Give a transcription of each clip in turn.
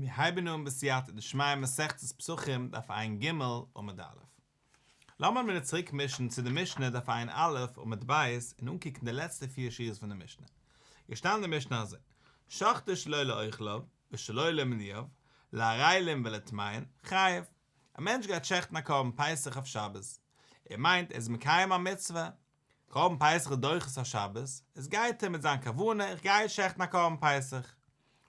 מיר הייבן אן בסייעתא דשמיא מסכת פסחים דף ע"ג עמוד א'. לאמיר מיר צוריק מישן צו די משנה דף ע"א עמוד ב' און אנקוקן די לעצטע פיר שורות פון די משנה. געשטאנען אין די משנה אזוי, שחטו שלא לאוכליו ושלא למנויו, לערלים ולטמאין, חייב. א מענטש גייט שעכטן א קרבן פסח אויף שבת. ער מיינט ער איז מקיים א מצוה. קרבן פסח איז דוחה את השבת, איז גייט ער מיט זיין כוונה איך גיי שעכטן א קרבן פסח.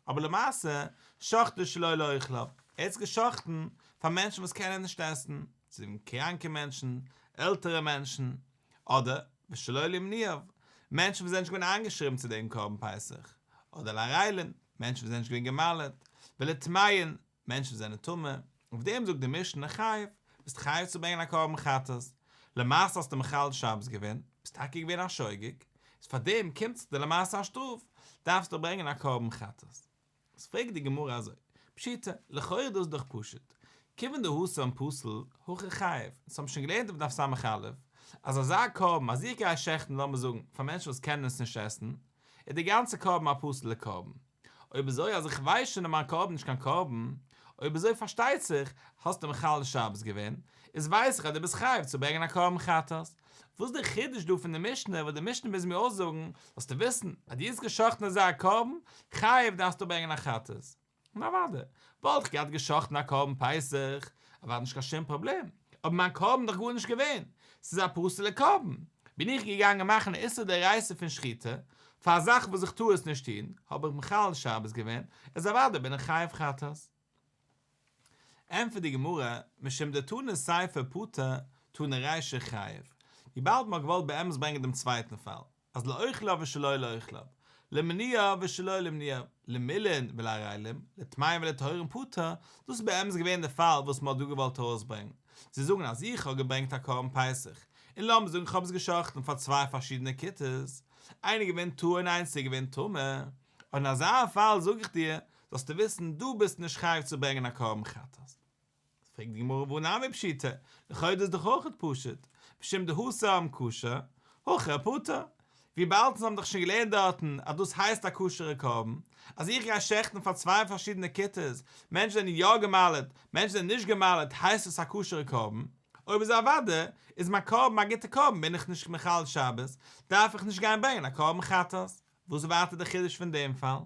אבער למעשה, שחטו שלא לאוכליו, ער האט עס געשחט'ן פאר מענטשן וואס קענען נישט עסן, צו קראנקע מענטשן, עלטערע מענטשן, אדער ושלא למנויו, מענטשן וואס זענען נישט געווען איינגעשריבן צו דעם קרבן פסח, אדער לערלים, מענטשן וואס זענען נישט געווען גע'מל'ט, ולטמאין, מענטשן וואס זענען טמא, אויף דעם זאגט די משנה חייב, ביסט חייב צו ברענגען א קרבן חטאת, למעשה האסטו מחלל שבת געווען, ביסט טאקע געווען א שוגג, איז פאר דעם קומט זיך דיר למעשה א שטראף, דארפסטו ברענגען א קרבן חטאת. איז פרעגט די גמרא אזוי, פשיטא, לכאורה דאס איז דאך פשוט, כיוון דהתם פסול, הכא חייב, אונז האבן שוין געלערנט אויף דף ס"א, אז אזא קרבן אז איך גיי שעכטן לאמיר זאגן פאר מענטשן וואס קענען עס נישט עסן, איז די גאנצע קרבן א פסול'ע קרבן, אויב אזוי אז איך ווייס שוין אז מיין קרבן נישט קיין קרבן, אויב אזוי פארשטייט זיך האסטו מחלל שבת געווען, איז ווייס איך אז דו ביסט חייב צו ברענגען א קרבן חטאת. וואס איז דער חידוש דא פון די משנה וואס די משנה מוז מיר אויסזאגן, זאלסטו וויסן אז דו האסט גע'שחט'ן אזא קרבן, חייב דארפסטו ברענגען א חטאת. און אוודאי, וואלט איך געהאט גע'שחט'ן א קרבן פסח, אוודאי נישט קיין שום פראבלעם, אבער מיין קרבן איז דאך גארנישט געווען, ס'איז א פסול'ע קרבן, בין איך געגאנגען מאכן א איסור דאורייתא פון שחיטה, פאר א זאך וואס איך טאר עס נישט טון, האב איך מחלל שבת געווען, איז אוודאי בין איך חייב חטאת. ענטפערט די גמרא, משום דתנא סיפא פטור, תנא רישא חייב, וויבאלד מ'האט געוואלט באמת ברענגען דעם צווייטן פאל, אז לאוכליו ושלא לאוכליו, למנויו ושלא למנויו, למולין ולערלים, לטמאין ולטהורין פטור, דאס איז באמת געווען די פאל וואס מען האט דא געוואלט ארויסברענגן, צו זאגן אז איך האב געברענגט א קרבן פסח, און לאמיר זאגן איך האב עס גע'שחט'ן פאר צוויי פארשידענע כיתות, איינער איז געווען טהור און איינס איז געווען טמא, און אין אזא פאל זאג איך דיר, זאלסטו וויסן דו ביסט נישט חייב צו ברענגען א קרבן חטאת. פרעגט די גמרא והא נמי פשיטא, לכאו' דאס איז דאך אויכעט פשוט, משום דהתם כשר, הכא פטור, וויבאלד אונז האבן דאך שוין געלערנט דארטן אז דאס הייסט א כשר'ע קרבן, אז איך גיי שעכטן פאר צוויי פארשידענע כיתות, מענטשן זענען יא גע'מל'ט, מענטשן זענען נישט גע'מל'ט, הייסט עס א כשר'ע קרבן, אויב איז אוודאי איז מיין קרבן א גוטע קרבן בין איך נישט מחלל שבת, דארף איך נישט גיין ברענגען א קרבן חטאת, וואס איז ווייטער די חידוש פון דעם פאל?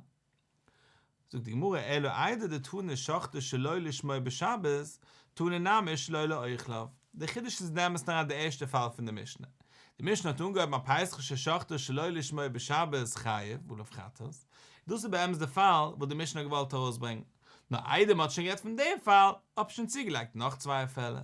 זאגט די גמרא אלא איידי דתנא שחטו שלא לשמו בשבת, תנא נמי שלא לאוכליו. די חידוש איז באמת נאר אין די ערשטע פאל פון די משנה. די משנה האט אנגעהויבן הפסח ששחטו שלא לשמו בשבת חייב עליו חטאת, דאס איז באמת די פאל וואס די משנה האט געוואלט ארויסברענגן, נאר איידער מען האט שוין גערעדט פון דעם פאל האט מען שוין צוגעלייגט נאך צוויי פעלער.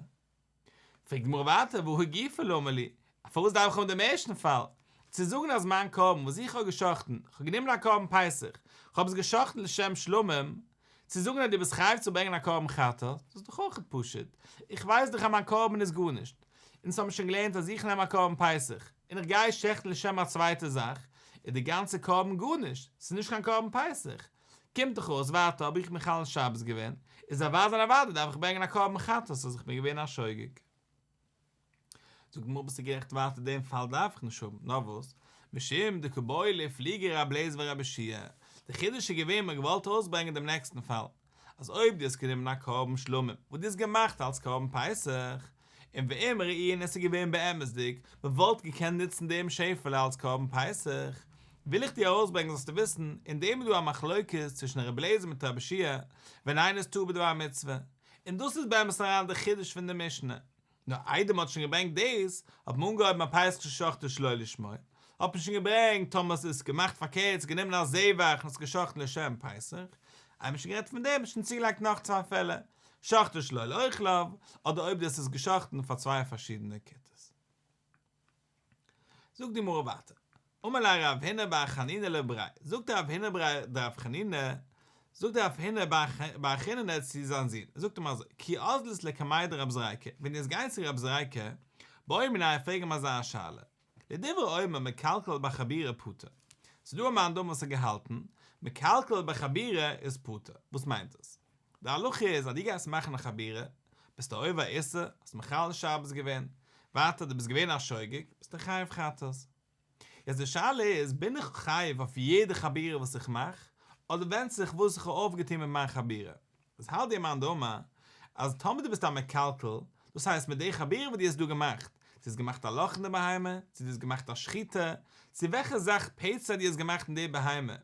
פרעגט די גמרא ווייטער והא גופא למה לי, פארוואס דארף איך האבן דעם ערשטן פאל, צו זאגן אז מיין קרבן וואס איך האב גע'שחט'ן, איך האב גענומען א קרבן פסח, איך האב עס גע'שחט'ן לשם שלמים, צו זאגן אז דו ביסט חייב צו ברענגען א קרבן חטאת, דאס איז דאך אויך פשוט, איך ווייס דאך אז מיין קרבן איז גארנישט, אונז האבן שוין געלערנט אז איך נעם א קרבן פסח, און איך גיי עס שעכטן לשם א צווייטע זאך, איז די גאנצע קרבן גארנישט, ס'איז נישט קיין קרבן פסח. קומט דאך אויס ווייטער האב איך מחלל שבת געווען, איז אוודאי און אוודאי דארף איך ברענגען א קרבן חטאת אז איך בין געווען א שוגג. זאגט די גמרא ביסטו גערעכט ווייטער דעם פאל דארף איך נישט האבן, נאר וואס, משום דקא בעו לאיפלוגי ר' אליעזר ור' יהושע די חידוש איז געווען מ'האט געוואלט ארויסברענגען דעם נעקסטן פאל, אז אויב דו האסט גענומען א קרבן שלמים וואס דו האסט געמאכט אלס קרבן פסח, און ואם ראויין עס איז געווען באמת'דיג, מען וואלט געקענט נוצן דעם שעפעלע אלס קרבן פסח, וויל איך דיר ארויסברענגען זאלסטו וויסן, אין דעם איז דא א מחלוקת צווישן רבי אליעזר מיט רבי יהושע ווען איינער איז טועה בדבר מצוה, און דאס איז באמת אריין די חידוש פון די משנה. נאר איידער מען האט שוין געברענגט דאס, האט מען אנגעהויבן הפסח ששחטו שלא לשמו, האט מען שוין געברענגט טאמער עס איז געמאכט פארקערט, גענומען א זבח און עס געשחט'ן לשם פסח, איידער מען האט שוין גערעדט פון דעם, האט מען שוין צוגעלייגט נאך צוויי פעלער, שחטו שלא לאוכליו, אדער אויב דאס איז געשחט'ן פאר צוויי פארשידענע כיתות. זאגט די גמרא ווייטער, אמר ליה רב הונא בר חנינא לבריה, זאגט רב הונא בריה דרב חנינא, זאגט רב הונא בר חנינא צו זיין זון, זאגט אים אזוי, כי אזלת לקמיה דרב זריקא, ווען דו וועסט גיין צו רב זריקא, בעי מיניה פרעג אים אזא שאלה, לדברי האומר מקלקל בחבורה פטור, ס'איז דא א מאן דאמר וואס האט געהאלטן, מקלקל בחבורה איז פטור, וואס מיינט דאס? די הלכה איז אז דו גייסט מאכן א חבורה, ביסטו עובר איסור, האסט מחלל שבת געווען, ווייטער דו ביסט געווען א שוגג, ביסטו חייב חטאת. יעצט די שאלה איז, בין איך חייב אויף יעדע חבורה וואס איך מאך, אדער ווענדט זיך וואס איך האב אויפגעטון מיט מיין חבורה? וואס האלט דער מאן דאמר אז טאמער דו ביסט א מקלקל, דאס הייסט מיט די חבורה וואס דו האסט דא געמאכט, צו האסט געמאכט א לאך אין די בהמה, צו דו האסט געמאכט א שחיטה, צו וועלכע זאך פצע דו האסט געמאכט אין די בהמה,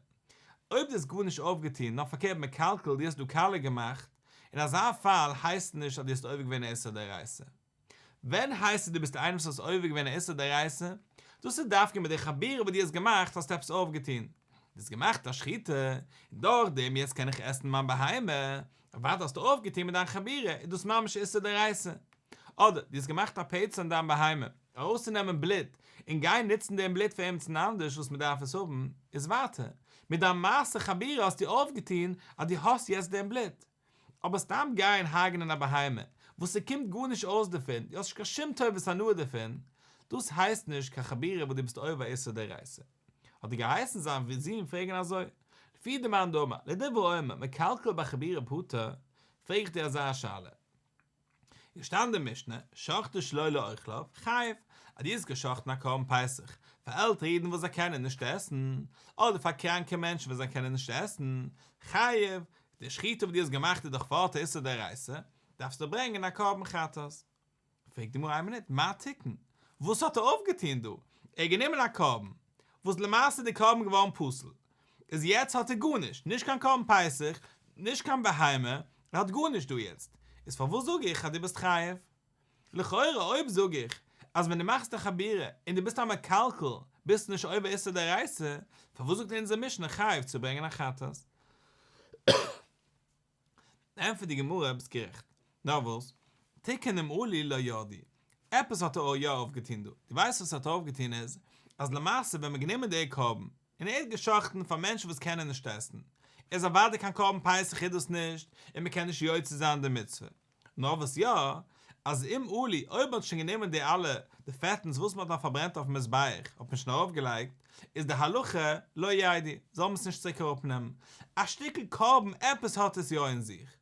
אויב דו האסט גארנישט אויפגעטון, נאר פארקערט מקלקל, דו האסט דא קאליע געמאכט, אין אזא פאל הייסט נישט אז דו האסט עובר געווען א איסור דאורייתא. ווען הייסט עס דו ביסט איינער וואס האסט עובר געווען א איסור דאורייתא? דאס איז דווקא מיט די חבורה וואס דו האסט געמאכט האסטו עפעס אויפגעטון. דו האסט געמאכט א שחיטה, און דורכדעם יעצט קען איך עסן מיין בהמה, אוודאי האסטו אויפגעטון מיט דיין חבורה, איז דאס ממש איסור דאורייתא. אדער, דו האסט געמאכט א פצע אין דיין בהמה, ארויסצונעמען בלוט, און גיין נוצן דעם בלוט פאר עמיצן אנדערש וואס מען דארף עס האבן, איז ווייטער, מיט דיין מעשה חבורה האסטו אויפגעטון אז דו האסט יעצט דעם בלוט. אבער סתם גיין הרג'נען א בהמה, וואס ס'קומט גארנישט אויס דערפון, דו האסט נישט קיין שום טובת הנאה דערפון, דאס הייסט נישט קיין חבורה וואס דו ביסט עובר איסור דאורייתא. האט ער געהייסן זיין זון פרעגן אזוי, לפי די מאן דאמר, לדברי האומר, מקלקל בחבורה פטור, פרעג איך דיר אזא שאלה. איז געשטאנען אין די משנה, שחטו שלא לאוכליו, חייב, אז דו האסט געשחטן א קרבן פסח, פאר עלטערע אידן וואס זיי קענען נישט עסן, אדער פאר קראנקע מענטשן וואס זיי קענען נישט עסן, חייב, די שחיטה וואס דו האסט געמאכט איז דאך פארט א איסור דאורייתא, דארפסטו ברענגען א קרבן חטאת. פרעגט די גמרא איין מינוט, מה תיקן? וואס האט ער אויפגעטון דא? ער האט גענומען א קרבן, וואס למעשה איז די קרבן געווארן פסול, איז יעצט האט ער גארנישט, נישט קיין קרבן פסח, נישט קיין בהמה, ער האט גארנישט דא יעצט, איז פארוואס זאג איך אז דו ביסט חייב? לכאורה אויב זאג איך אז ווען דו מאכסט א חבורה און דו ביסט א מקלקל ביסטו נישט עובר איסור דאורייתא, פארוואס זאגט אונזער משנה חייב צו ברענגען א חטאת? ענטפערט די גמרא, ביסט גערעכט. נאר וואס, תיקן אם עלו לא ירדו. עפעס האט ער יא אויפגעטון דא. דו ווייסט וואס ער האט אויפגעטון איז, אז למעשה ווען מ'האט גענומען די קרבן, און ער האט גע'שחט'ן פאר מענטשן וואס קענען נישט עסן, איז אוודאי קיין קרבן פסח איז דאס נישט, און מ'קען נישט יוצא זיין די מצוה. נאר וואס יא, אז אם עלו, אויב מ'האט שוין גענומען די אלע, די פעטנס וואס מ'האט נאך פארברענט אויפן מזבח, האט מען שוין ארויפגעלייגט, איז די הלכה, לא ירדו, זאל מען עס נישט צוריק אראפנעמען. א שטיקל קרבן, עפעס האט עס יא אין זיך.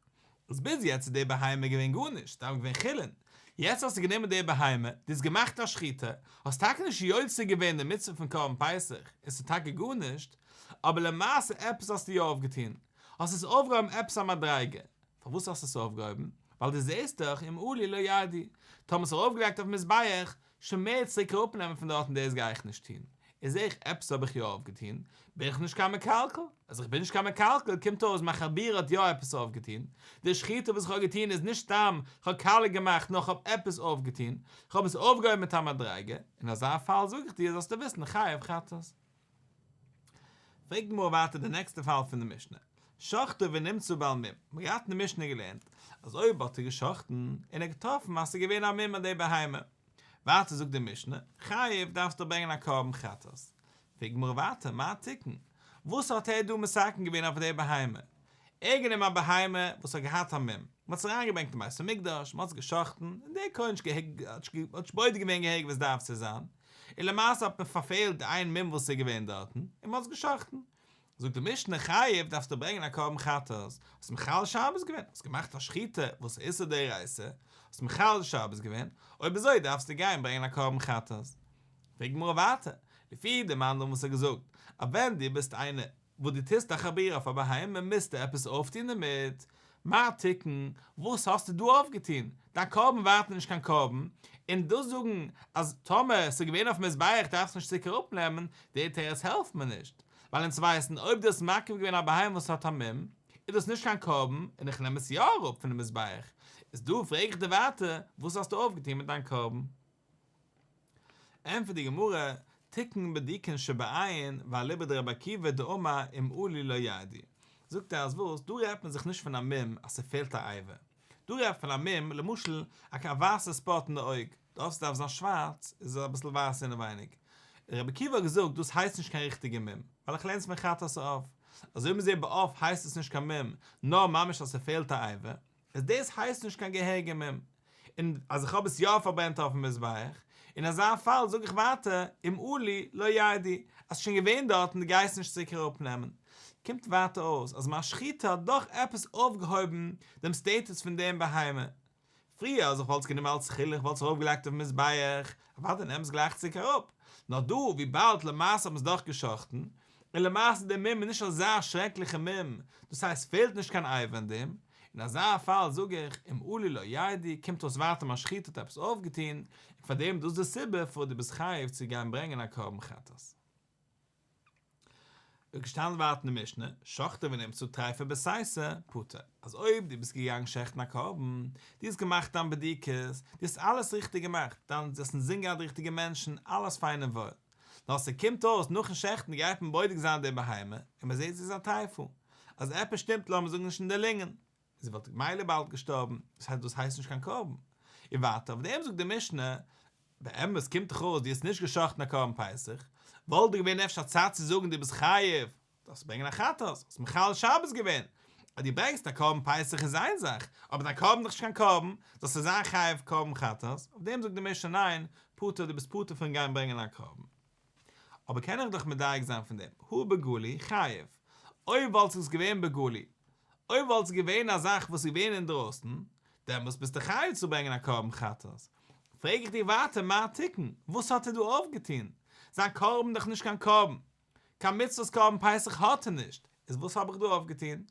וואס ביז יעצט איז די בהמה געווען גארנישט, סתם געווען חולין. יעצט האסטו גענומען די בהמה, דו האסט געמאכט א שחיטה, האסט טאקע נישט יוצא געווען די מצוה פון קרבן פסח, עס איז טאקע גארנישט, אבער למעשה עפעס האסטו יא אויפגעטון, האסט עס אויפגעהויבן עפעס א מדריגה. פארוואס האסטו עס אויפגעהויבן? ווייל דו זעסט דאך אם עלו לא ירדו, טאמער ס'איז ארויפגעלייגט אויפן מזבח, שוין מער צוריק אראפנעמען פון דארטן דאס גיי איך נישט טון, איז זעה איך עפעס האב איך יא אויפגעטון, בין איך נישט קיין מקלקל, אז איך בין נישט קיין מקלקל קומט אויס מיין חבורה האט יא עפעס אויפגעטון, די שחיטה וואס איך האב געטון איז נישט סתם כ'האב קאליע געמאכט נאר כ'האב עפעס אויפגעטון, כ'האב עס אויפגעהויבן מיט א מדריגה, אין אזא פאל זאג איך דיר זאלסטו וויסן חייב חטאת. פרעגט די גמרא ווייטער די נעקסטע פאל פון די משנה, שחטו ונמצא בעל מום, מ'האט געהאט אין די משנה געלערנט אז אויב האט ער געשחט'ן און ער האט געטראפן אז ס'איז געווען א מום אין די בהמה, ווייטער זאגט די משנה, חייב דארפסטו ברענגען א קרבן חטאת. פרעגט די גמרא ווייטער, מה תיקן? וואס האט ער דא מתקן געווען אויף די בהמה? ער האט גענומען א בהמה וואס האט געהאט א מום, מען האט עס אריינגעברענגט אין בית המקדש, מען האט עס געשחט'ן, און דער כהן האט נישט בודק געווען געהעריג ווי עס דארף צו זיין, און למעשה האט מען פארפעלט די איין מום וואס איז געווען דארטן, און מען האט עס געשחט'ן. זאגט די משנה חייב דארפסטו ברענגען א קרבן חטאת, האסט מחלל שבת געווען, האסט געמאכט א שחיטה וואס איז איסור דאורייתא, האסט מחלל שבת געווען, אויב אזוי דארפסטו גיין ברענגען א קרבן חטאת. פרעגט די גמרא ווייטער, לפי די מאן דאמר וואס האט געזאגט אז ווען דו ביסט איינער וואס דו טוסט א חבורה אויף א בהמה מוזטו עפעס אויפטון דערמיט, מה תיקן, וואס האסטו דא אויפגעטון? דיין קרבן ווייטער נישט קיין קרבן, און דאס זאגן אז טאמער ס'איז געווען אויפן מזבח דארפסטו נישט צוריק אראפנעמען, די תירוץ העלפט מיר נישט, ווייל אונז ווייסן אויב דו האסט מקריב געווען א בהמה וואס האט א מום, איז דאס נישט קיין קרבן און איך נעם עס יא אראפ פונעם מזבח, איז דא פרעג איך דיר ווייטער, וואס האסטו אויפגעטון מיט דיין קרבן? ענטפערט די גמרא, תיקן בדיקין שבעין ואליבא דרבי עקיבא דאמר אם עלו לא ירדו. זאגט ער אז וואס, דא רעדט מען זיך נישט פון א מום אז ס'פעלט א אבר, דא רעדט פון א מום, למשל א ווייסע spot אין די אויג, דארט ס'דארף זיין שווארץ איז עס אביסל ווייס אינעווייניג. רבי עקיבא האט געזאגט דאס הייסט נישט קיין ריכטיגע מום, ווייל איך לערן עס פון חטאת העוף, אזוי ווי מ'זעט ביי עוף הייסט עס נישט קיין מום, נאר ממש אז ס'פעלט א אבר, איז דאס הייסט נישט קיין געהעריגע מום, און אז איך האב עס יא פארברענט אויפן מזבח, אין אזא פאל זאג איך ווייטער אם עלו לא ירדו, אז ס'איז שוין געווען דארט און דו גייסט נישט צוריק אראפנעמען. קומט ווייטער אויס אז מיין שחיטה האט דאך עפעס אויפגעהויבן דעם status פון דעם בהמה. פריער אז איך וואלט עס גענומען אלס חולין איך וואלט עס ארויפגעלייגט אויפן מזבח, אוודאי נעם עס גלייך צוריק אראפ. נאר דא וויבאלד למעשה האט מען עס דאך גע'שחט'ן, און למעשה דער מום איז נישט אזא שרעקליכע מום, דאס הייסט פעלט נישט קיין אבר אין דעם. אין אזא פאל זאג איך, אם עלו לא ירדו, קומט אויס ווייטער מיין שחיטה האט עפעס אויפגעטון, און פאר דעם דאס איז די סיבה פארוואס דו ביסט חייב צו גיין ברענגען א קרבן חטאת. איז געשטאנען ווייטער אין די משנה, שחטו ונמצאה טריפה בסתר, פטור, אז אויב דו ביסט געגאנגען שעכטן א קרבן, דו האסט געמאכט דיין בדיקות, דו האסט אלעס ריכטיג געמאכט, דיין דו האסט אינזין געהאט די ריכטיגע מענטשן, אלעס פיין און וואויל, נאר ס'קומט אויס נאכן שעכטן גייט מען בודק זיין די בהמה, און מ'זעט זי איז א טריפה, אז עפעס שטימט לאמיר זאגן נישט אין די לונגען, זי וואלט ממילא באלד געשטארבן, דאס הייסט דאס הייסט נישט קיין קרבן. און ווייטער אויף דעם זאגט די משנה, באמת קומט דאך אויס דו האסט נישט גע'שחט'ן א קרבן פסח, וואלט דא געווען אפשר א צד צו זאגן דו ביסט חייב, דארפסט ברענגען א חטאת, האסט מחלל שבת געווען, אז דו ברענגסט א קרבן פסח איז איין זאך, אבער דיין קרבן איז דאך נישט קיין קרבן, זאלסטו זיין חייב קרבן חטאת, אויף דעם זאגט די משנה ניין, פטור דו ביסט פטור פון גיין ברענגען א קרבן. אבער קען איך דאך מדייק זיין פון דעם, הא בגלוי חייב, אויב וואלט עס געווען בגלוי, אויב וואלט עס געווען א זאך וואס איז געווען אינדרויסן, דעמאלטס ביסטו חייב צו ברענגען א קרבן חטאת. פרעג איך דיר ווייטער מה תיקן, וואס האט ער דא אויפגעטון? זיין קרבן איז דאך נישט קיין קרבן, קיין מצוות קרבן פסח האט ער נישט, איז וואס האב איך דא אויפגעטון?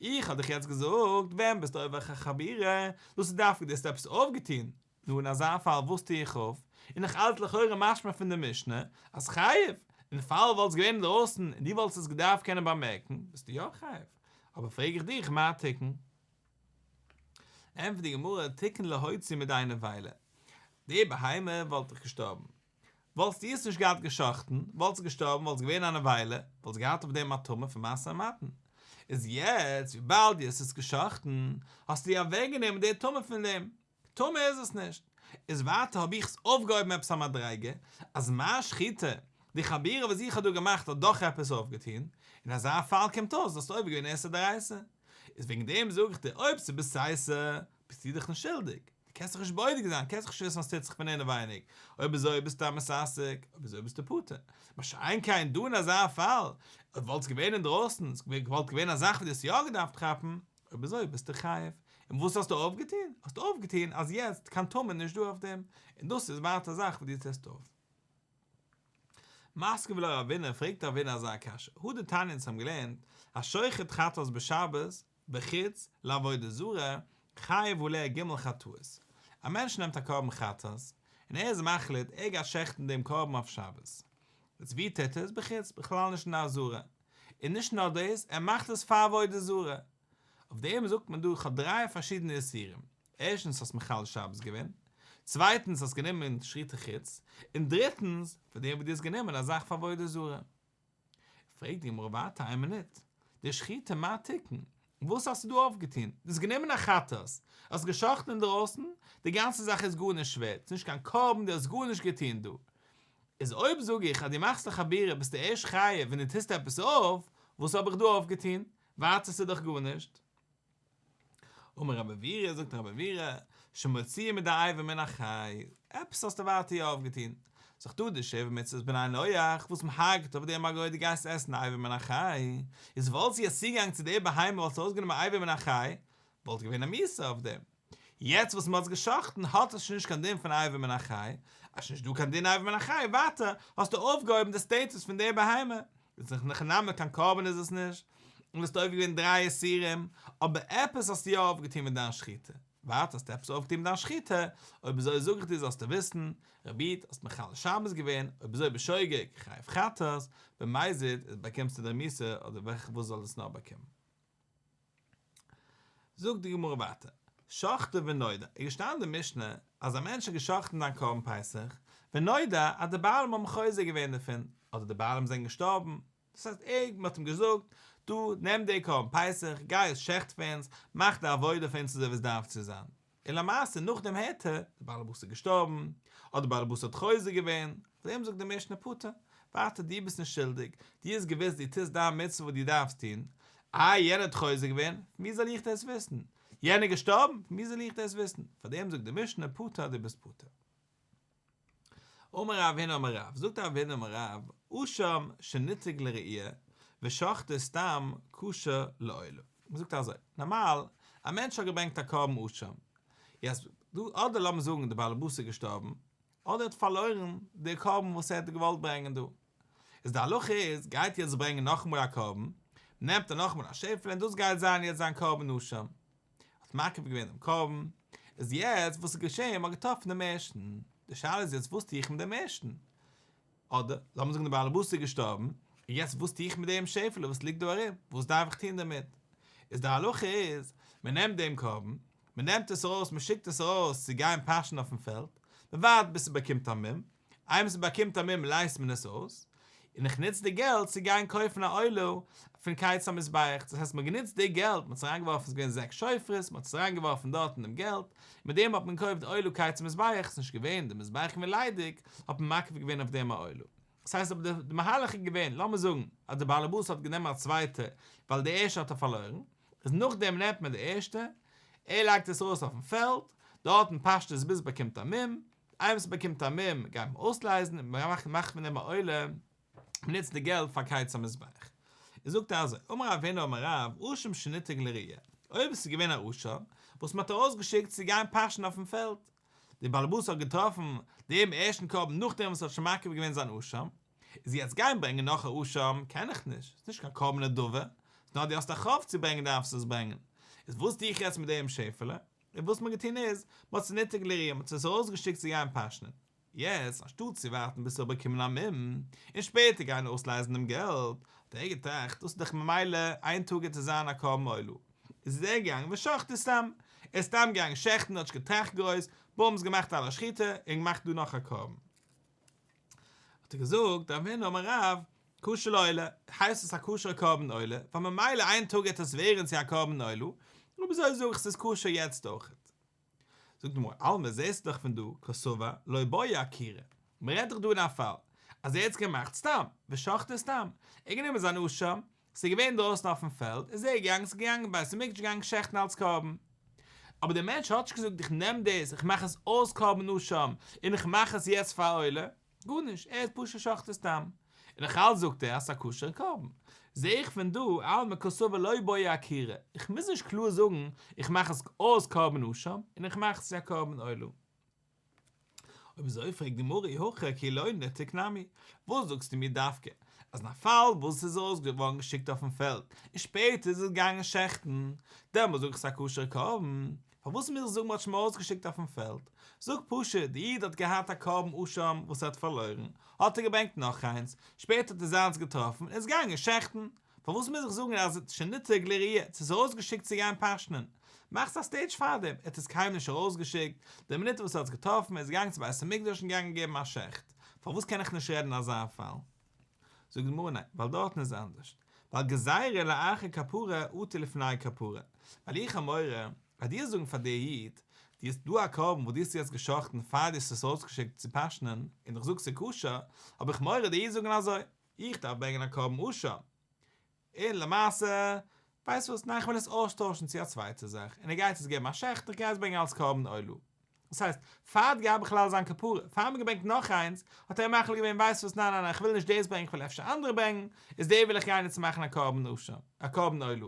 איך האב דיך יעצט געזאגט, ווען ביסטו עובר חבורה, דאס איז דווקא דו האסט עפעס אויפגעטון, נו אין אזא פאל וואס טו איך אויף? און נאך אלץ לכאורה משמע פון די משנה אז חייב, אין פאל וואלט עס געווען אינדרויסן און דו וואלסט עס געדארפט קענען באמערקן, ביסטו יא חייב. אבער פרעג איך דיך מה תיקן? ענטפערט די גמרא תיקן להוציא מידי נבילה, די בהמה וואלט דאך געשטארבן, וואלסטו עס נישט געהאט גע'שחט'ן, וואלט עס געשטארבן, וואלט עס געווען א נבילה, וואלסט געהאט אויף דעם א טומאה פון משא ומתן. איז יעצט וויבאלד דו האסט עס גע'שחט'ן, האסטו אוועקגענומען די טומאה פון דעם. טמא איז עס נישט. איז ווייטער האב איך עס אויפגעהויבן עפעס א מדריגה, אז מיין שחיטה, די חבורה וואס איך האב דא געמאכט האט דאך עפעס אויפגעטון, אין אזא פאל קומט אויס אז האסט עובר געווען איסור דאורייתא. איז וועגן דעם זאג איך דיר אויב ס'איז בסתר, ביסטו דאך נישט שולדיג, דו קענסט דאך נישט בודק זיין, קענסט דאך נישט וויסן וואס טוט זיך פון אינעווייניג, אויב אזוי ביסטו א מתעסק, אויב אזוי ביסטו פטור. מה שאין כן דא אין אזא פאל, אויב וואלט עס געווען אינדרויסן, עס וואלט געווען א זאך וואס דו האסט יא געדארפט כאפן, אויב אזוי ביסטו חייב. און וואס האסטו אויפגעטון? האסטו אויפגעטון אז יעצט קיין טומאה נישט דא אויף דעם, און דאס איז ווייטער א זאך וואס דו טוסט אויף. מתקיף לה רבינא, פרעגט רבינא אזא קשיא, הא דתניא אונז האבן געלערנט, השוחט חטאת בשבת, בחוץ, לעבודה זרה, חייב עליה ג' חטאות. א מענטש נעמט א קרבן חטאת, און ער איז מחליט ער גייט שעכטן דעם קרבן אויף שבת. איז ווי טוט ער עס? בחוץ, בכלל נישט אין די עזרה. און נישט נאר דאס, ער מאכט עס פאר עבודה זרה. אויף דעם זאגט מען דא איך האב דריי פארשידענע איסורים, ערשטנס האסט מחלל שבת געווען, צווייטנס האסט גענומען שחוטי חוץ, און דריטנס פאר דעם וואס דו האסט גענומען א זאך פאר עבודה זרה. פרעגט די גמרא ווייטער איין מינוט, די שחיטה מה תיקן? וואס האסטו דא אויפגעטון? דו האסט גענומען א חטאת, האסט גע'שחט'ן אינדערויסן, די גאנצע זאך איז גארנישט ווערט, ס'איז נישט קיין קרבן, דו האסט גארנישט געטון דא. איז אויב זאג איך אז דו מאכסט א חבורה ביסטו ערשט חייב ווען דו טוסט עפעס אויף, וואס האב איך דא אויפגעטון? ווייטער ס'איז דאך גארנישט. אמר רב עוירא, זאגט רב עוירא, שמוציאה מידי אבר מן החי, עפעס האסטו ווייטער יא אויפגעטון. ס'איז דאך דא די שבע מצוות בני נח וואס מ'הרג'ט אויף דעם א גוי דו גייסט עסן אבר מן החי, איז וואלסטו יעצט צוגעגאנגען צו די בהמה וואלסטו ארויסגענומען אבר מן החי, וואלט געווען א מיתה אויף דעם. יעצט וואס מ'האט עס גע'שחט'ן האט עס שוין נישט קיין דין פון אבר מן החי, אז שוין נישט דא קיין דין אבר מן החי, ווייטער האסטו אויפגעהויבן די סטעטוס פון די בהמה, איז אין הכי נמי קיין קרבן איז עס נישט, און האסט עובר געווען דריי איסורים, אבער עפעס האסטו יא אויפגעטון מיט דיין שחיטה, ווייטער האסטו עפעס אויפגעטון מיט דיין שחיטה, אויב אזוי זאג איך דיר זאלסטו וויסן, רבי איד, האסט מחלל שבת געווען, אויב אזוי בשוגג, חייב חטאת, במזיד באקומסטו די מיתה אדער וועלכע וואס זאל עס נאר באקומען. זאגט די גמרא ווייטער, שחטו ונודע, איז געשטאנען אין די משנה אז א מענטש האט גע'שחט'ן זיין קרבן פסח, ונודע אז די בעלים האבן חוזר געווען דערפון, אדער די בעלים זענען געשטארבן, דאס הייסט ער, מען האט אים געזאגט, דא, נעם די קרבן פסח, גיי עס שעכט פאר אונז, מאך די עבודה פאר אונז אזוי ווי עס דארף צו זיין. און למעשה נאכדעם הערט ער, די בעל הבית איז געשטארבן, אדער די בעל הבית האט חוזר געווען, אויף דעם זאגט די משנה פטור, ווייטער דו ביסט נישט שולדיג, דו האסט געוואוסט דו טוסט דיין מצוה וואס דו דארפסט טון, איי יענער האט חוזר געווען, פון ווי זאל איך דאס וויסן, יענער איז געשטארבן, פון ווי זאל איך דאס וויסן, פאר דעם זאגט די משנה פטור דו ביסט פטור. אמר רב הונא אמר רב, זאגט רב הונא אמר רב, אשם שניתק לראי' ושחטו סתם כשר לעולה. מען זאגט אזוי, נארמאל, א מענטש האט געברענגט א קרבן אשם, יעצט דא אדער לאמיר זאגן די בעל הבית איז געשטארבן, אדער ער האט פארלוירן די קרבן וואס ער האט געוואלט ברענגען דא, איז די הלכה איז, גייט יעצט ברענגען נאכאמאל א קרבן, נעמט ער נאכאמאל א שעפעלע און דאס גייט זיין יעצט זיין קרבן אשם. האט מקריב געווען דעם קרבן, איז יעצט וואס איז געשען, מ'האט געטראפן דעם ערשטן, די שאלה איז יעצט וואס טו איך מיט דעם ערשטן? אדער לאמיר זאגן דער בעל הבית איז געשטארבן, און יעצט וואס טו איך מיט דעם שעפעלע וואס ליגט דא ארום, וואס דארף איך טון דערמיט? איז די הלכה איז, מען נעמט דעם קרבן, מען נעמט עס ארויס, מען שיקט עס ארויס צו גיין פאשען אויפן פעלד, מען ווארט ביז ס'באקומט א מום, איינמאל ס'באקומט א מום לייזט מען עס אויס, און איך נוץ די געלט צו גיין קויפן א עולה פון קיץ המזבח, דאס הייסט מ'האט גענוצט די געלט, מ'האט עס אריינגעווארפן, ס'איז געווען זעקס שופרות, מ'האט עס אריינגעווארפן דארט אין דעם געלט, מיט דעם האט מען געקויפט די עולה קיץ המזבח, ס'איז נישט געווען, די מזבח איז געווען ליידיג, האט מען מקריב געווען אויף דעם א עולה. דאס הייסט אבער די מהלך איז געווען, לאמיר זאגן אז די בעל הבית האט גענומען א צווייטע ווייל די ערשטע האט ער פארלוירן, איז נאכדעם נעמט מען די ערשטע, ער לייגט עס ארויס אויפן פעלד, דארטן פאשט עס ביז עס באקומט א מום, איינמאל עס באקומט א מום גייט מען אויסלייזן און מען מאכט פון דעם א עולה, מען נוצט די געלט פאר קיץ המזבח. איז זאגט ער אזוי, אמר רב הונא אמר רב, אשם שניתק לרעיה, אויב עס איז געווען א אשם וואס מען האט ארויסגעשיקט צו גיין פאשן אויפן פעלד, דער בעל הבית האט געטראפן דעם ערשטן קרבן נאכדעם וואס ער האט שוין מקריב געווען זיין אשם, איז יעצט גיין ברענגען נאך א אשם קען איך נישט, ס'איז נישט קיין קרבן נדבה, ס'איז נאר דו האסט א חוב צו ברענגען דארפסטו עס ברענגען, איז וואס טו איך יעצט מיט דעם שעפעלע? און וואס מ'האט געטון איז, מ'האט עס ניתק לרעיה, מ'האט עס ארויסגעשיקט צו גיין פאשענען. יעצט, אנשטאט צו ווארטן ביז ס'זאל באקומען א מום, און שפעטער גיין אויסלייזן דעם געלט, האט ער געטראכט, דאס איז דאך ממילא איין טאג גייט עס זיין א קרבן עולה. איז ער געגאנגען ושחטו סתם. ער איז סתם געגאנגען שעכטן, האט נישט געטראכט גרויס, בומס געמאכט על השחיטה, און געמאכט דא נאך א קרבן. האט ער געזאגט, רב הונא אמר רב, כשר לעולה, הייסט עס א כשר'ע קרבן עולה, ווייל ממילא איין טאג גייט עס ווערן צו א קרבן עולה, אויב אזוי זאג איך ס'איז כשר יעצט אויכעט. זאגט די גמרא, אלמא זעסטו דאך פון דא, קסבר, לא בעי עקירה, מ'רעדט דאך דא אין א פאל, אז ער האט עס געמאכט סתם, ושחטו סתם, ער האט גענומען זיין אשם, ס'איז געווען דרויסן אויפן פעלד, איז ער געגאנגען, ס'איז געגאנגען בית המקדש געגאנגען שעכטן אלס קרבן. אבער דער מענטש האט נישט געזאגט איך נעם דאס, איך מאך עס אויס קרבן אשם, און איך מאך עס יעצט פאר עולה. גארנישט, ער האט פשוט שחטו סתם. און נאך אלץ זאגט ער אז ס'איז א כשר'ע קרבן. זע איך פון דא, אלמא קסבר לא בעי עקירה, איך מוז נישט קלאר זאגן איך מאך עס אויס קרבן אשם, און איך מאך עס צו א קרבן עולה. אויב אזוי פרעגט די גמרא אי הכי כי לא ניתק נמי, וואס זאגסטו מיר דווקא אז אין א פאל וואס עס איז ארויס געווארן געשיקט אויפן פעלד און שפעטער איז עס געגאנגען שעכטן, דעמאלס זאג איך ס'איז א כשר'ע קרבן, פארוואס מוז איך זאגן מ'האט שוין ארויסגעשיקט אויפן פעלד? זאג פשוט, די איד האט געהאט א קרבן אשם וואס ער האט פארלוירן, האט ער געברענגט נאך איינס, שפעטער האט ער זיינס געטראפן און איז געגאנגען שעכטן, פארוואס מוז איך זאגן אז שניתק לרעיה, ס'איז ארויסגעשיקט צו גיין פאשנען? מאכסט א סטעידזש פארדעם, ער האט עס קיינמאל נישט ארויסגעשיקט, די מינוט וואס ער האט עס געטראפן איז ער געגאנגען צו בית המקדש און געגאנגען געבן א שעכט, פארוואס קען איך נישט רעדן אזא פאל? זאגט די גמרא ניין, ווייל דארטן איז אנדערש, ווייל גזירה לאחר כפרה אטו לפני כפרה, ווייל איך האב מורא אז דו וועסט זאגן פאר דער איד, דו האסט דא א קרבן וואס דו האסט יעצט געשאכטן פאר דו האסט עס ארויסגעשיקט צו פאשנען, און איך זאג ס'איז כשר, האב איך מורא דער איד זאגן אזוי, איך דארף ברענגען א קרבן אשם, און למעשה, ווייסט וואס, ניין איך וויל עס אויסטוישן צו א צווייטע זאך, און ער גייט עס געבן א שעכט, איך גיי עס ברענגען אלס קרבן עולה. דאס הייסט, פאר האט געהאט בכלל זיין כפרה, פאר מ'האט געברענגט נאך איינס, האט ער מחליט געווען ווייסט וואס ניין ניין ניין איך וויל נישט דאס ברענגען איך וויל אפשר אנדערע ברענגען, איז די וויל איך גיין יעצט מאכן א קרבן אשם, א קרבן עולה.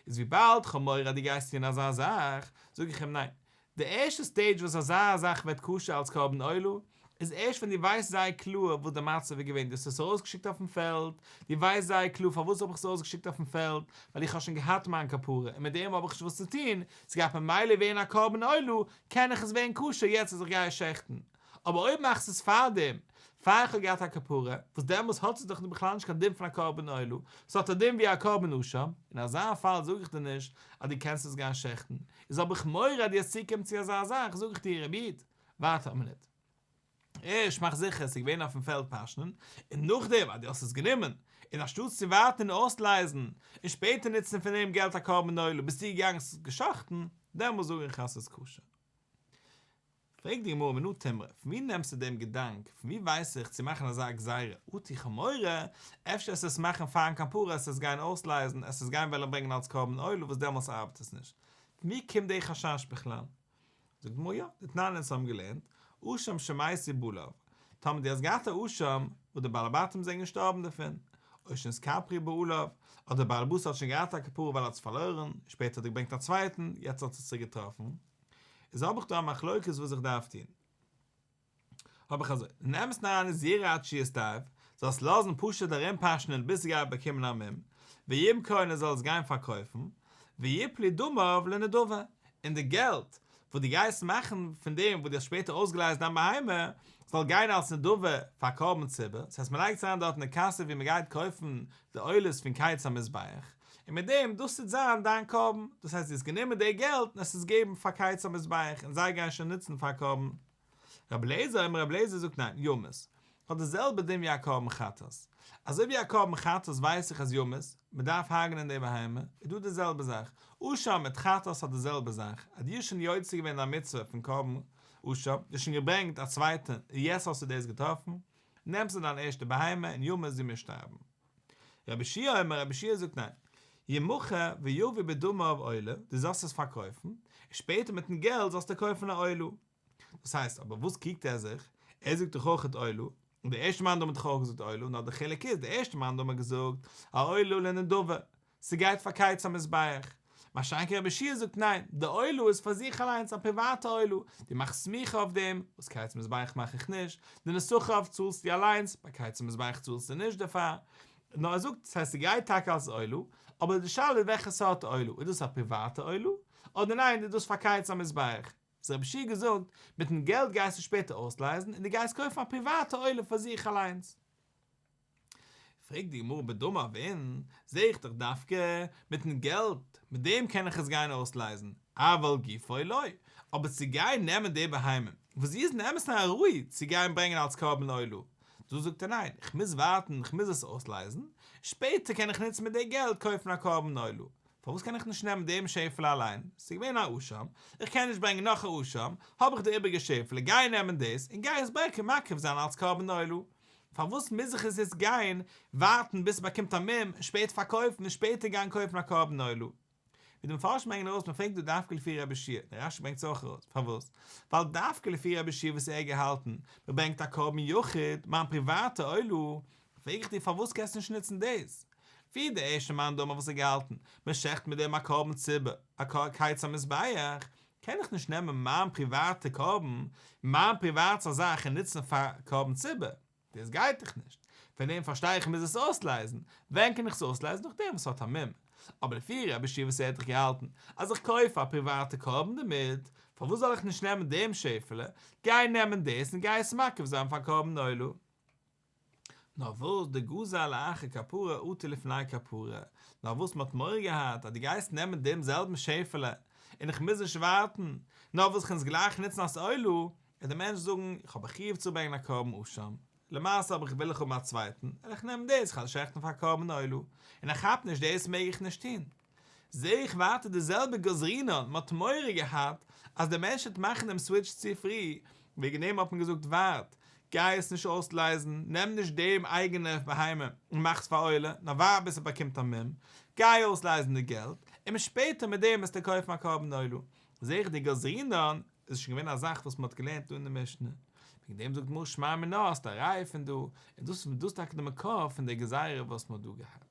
איז וויבאלד כ'האב מורא אז דו גייסט טון אזא זאך, זאג איך אים ניין, די ערשטע סטעידזש וואס אזא זאך ווערט כשר אלס קרבן עולה, איז ערשט ווען דו ווייסט זייער קלאר וואס די מצב איז געווען, דו האסט עס ארויסגעשיקט אויפן פעלד, דו ווייסט זייער קלאר פארוואס האב איך עס ארויסגעשיקט אויפן פעלד, ווייל איך האב שוין געהאט מיין כפרה און מיט דעם האב איך נישט וואס צו טון, ס'גייט ממילא ווערן א קרבן עולה, קען איך עס ווערן כשר יעצט אז איך גיי עס שעכטן. אבער אויב מאכסט עס פארדעם, פאר איך האב געהאט א כפרה, וואס דעמאלס האט עס דאך בכלל נישט קיין דין פון א קרבן עולה, ס'האט א דין ווי א קרבן אשם, אין אזא פאל זאג איך דיר נישט אז דו קענסט עס גיין שעכטן, איז האב איך מורא אז דו וועסט צוקומען צו אזא זאך, זאג איך דיר רבי איד, ווארט א מינוט, ערשט מאך זיכער עס איז געווען אויפן פעלד פאשנען, און נאכדעם אז דו האסט עס גענומען, און אנשטאטס צו ווארטן און אויסלייזן, און שפעטער נוצן פון דעם געלט א קרבן עולה, ביסטו געגאנגען עס געשאכטן, דעמאלס זאג איך אז עס איז כשר. פרעגט די גמרא מנא תימרא, פון ווי נעמסטו דעם געדאנק, פון ווי ווייס איך צו מאכן אזא גזירה, אטו כ'האב מורא, אפשר עסט עס מאכן פארן כפרה עסט עס גיין אויסלייזן, עסט עס גיין וועלן ברענגען אלס קרבן עולה וואס דעמאלס ארבעט עס נישט, פון ווי קומט די חשש בכלל? זאגט די גמרא יא, דתנן אונז האבן געלערנט, אשם שמתו בעליו, טאמער דו האסט געהאט א אשם וואס די בעלי בתים זענען געשטארבן דערפון, או שנתכפרו בעליו, אדער דער בעל הבית האט שוין געהאט א כפרה ווייל ער האט עס פארלוירן, שפעטער האט ער געברענגט א צווייטן, יעצט האט ער עס צוריק געטראפן, איז האב איך דא א מחלוקת וואס איך דארף טון. האב איך אזוי, אין אמת'ן אריין איז ירעה עד שיסתאב, זאלסט לאזן פשוט ארומפאשענען ביז ס'גייט באקומען א מום, וימכור און ער זאל עס גיין פארקויפן, ויפלו דמיו לנדבה, און די געלט וואס דו גייסט מאכן פון דעם וואס דו האסט שפעטער אויסגעלייזט דיין בהמה, זאל גיין אלס נדבה פאר קרבן ציבור, דאס הייסט מען לייגט עס אריין דארט אין די קאסע ווי מען גייט קויפן די עולות פון קיץ המזבח, און מיט דעם דאס וועט זיין דיין קרבן, דאס הייסט דו האסט גענומען די געלט און האסט עס געגעבן פאר קיץ המזבח און זיי גייען שוין נוצן פאר קרבן. רבי אליעזר אומר רבי אליעזר זאגט ניין, ימות, האט די זעלבע דין ווי א קרבן חטאת. אזוי ווי א קרבן חטאת ווייס איך אז ימות, מען דארף הרג'נען די בהמה, איז דא די זעלבע זאך, אשם מיט חטאת האט די זעלבע זאך, אז דו האסט שוין יוצא געווען א מצוה פון קרבן אשם, דו האסט שוין געברענגט א צווייטע און יעצט האסטו דאס געטראפן, נעמסטו דיין ערשטע בהמה און ימות זי מוז שטארבן. רבי יהושע אומר, רבי יהושע זאגט ניין, ימכר ויביא בדמיו עולה, דו זאלסט עס פארקויפן, און שפעטער מיטן געלט זאלסטו קויפן א עולה. דאס הייסט, אבער וואס קריגט ער זיך? ער זאגט דאך אויכעט עולה, און דער ערשטער מאן דאמר האט דאך אויך געזאגט עולה, נאר דער חילוק איז, דער ערשטער מאן דאמר האט געזאגט, א עולה לנדבה, ס'גייט פאר קיץ המזבח. מה שאין כן רבי יהושע זאגט ניין, די עולה איז פאר זיך אליינס א פריוואטע עולה, דו מאכסט סמיכה אויף דעם, וואס קיץ המזבח מאך איך נישט, די נסכיו צאלסטו אליינס, ביי קיץ המזבח צאלסטו נישט דערפאר. נאר ער זאגט, ס'הייסט ס'גייט טאקע אלס עולה, אבער די שאלה איז וועלכע סארט עולה, איז דאס א פריוואטע עולה, אדער ניין איז דאס פאר קיץ המזבח. איז רבי יהושע געזאגט, מיטן געלט גייסטו שפעטער אויסלייזן און דו גייסט קויפן א פריוואטע עולה פאר זיך אליינס. פרעגט די גמרא בדמיו אין, זעה איך דאך דווקא מיטן געלט, מיט דעם קען איך עס גיין אויסלייזן, אבל גופו לא, אבער צו גיין נעמען די בהמה, וואס זי איז אין אמת'ן א ראוי צו גיין ברענגען אלס קרבן עולה, דא זאגט ער ניין, איך מוז ווארטן, איך מוז עס אויסלייזן, שפעטער קען איך נוצן מיט די געלט קויפן א קרבן עולה, פארוואס קען איך נישט נעמען דעם שעפעלע אליין? ס'איז געווען א אשם, איך קען נישט ברענגען נאך א אשם, האב איך די איבריגע שעפעלע, גיי נעמען דאס און גיי עס ברענגען מקריב זיין אלס קרבן עולה. פארוואס מוז איך עס יעצט גיין ווארטן ביז ס'באקומט א מום און שפעטער פארקויפן און שפעטער גיין קויפן א קרבן עולה? ווי די מפרשים ברענגען ארויס, מ'פרעגט דא דווקא לפי רבי יהושע, דער רש"י ברענגט עס אויך ארויס, פארוואס? ווייל דווקא לפי רבי יהושע וואס ער האט געהאלטן, מ'ברענגט א קרבן יחיד, מיין פריוואטע עולה, פרעג איך דיר פארוואס קענסטו נישט נוצן דאס? ווי דער ערשטער מאן דאמר וואס האט געהאלטן, מען שעכט מיט דעם א קרבן ציבור, א קיץ המזבח, קען איך נישט נעמען מיין פריוואטע קרבן, מיין פריוואטע זאך און נוצן פאר קרבן ציבור, דאס גייט דאך נישט, פון דעם פארשטיי איך מוז עס אויסלייזן, ווען קען איך עס אויסלייזן נאכדעם וואס ס'האט א מום, אבער לפי רבי יהושע וואס ער האט דאך געהאלטן אז איך קויף א פריוואטע קרבן דערמיט, פארוואס זאל איך נישט נעמען דעם שעפעלע, גיי נעמען דאס און גיי עס מקריב זיין פאר קרבן עולה. נאר וואס דגזר לאחר כפרה אטו לפני כפרה, נאר וואס מ'האט מורא געהאט אז דו גייסט נעמען דעם זעלבן שעפעלע און איך מוז נישט ווארטן, נאר וואס כ'קען עס גלייך נוצן אלס עולה, וועט דער מענטש זאגן, איך האב א חיוב צו ברענגען א קרבן אשם, למעשה אבער איך וויל איך האבן א צווייטן, וועל איך נעמען דאס, כ'וועל שעכטן פאר קרבן עולה, און ער כאפט נישט דאס מעג איך נישט טון. זעה איך ווייטער די זעלבע גזרינן, מען האט מורא געהאט אז דער מענטש וועט מאכן דעם סוויטש צו פרי, וועגן דעם האט מען געזאגט ווארט, גיי עס נישט אויסלייזן, נעם נישט דעם אייגענע בהמה און מאך עס פאר עולה, נאר ווארט ביז עס באקומט א מום, גיי אויסלייזן די געלט, און שפעטער מיט דעם וועסטו קויפן א קרבן עולה. זעה איך די גזרינן איז שוין געווען א זאך וואס מען האט געלערנט דא אין די משנה, וועגן דעם זאגט די גמרא שמע מינה האסט א ראיה פון דא, און דאס איז דאס טאקע די מקור פון די גזירה וואס מען האט דא געהאט.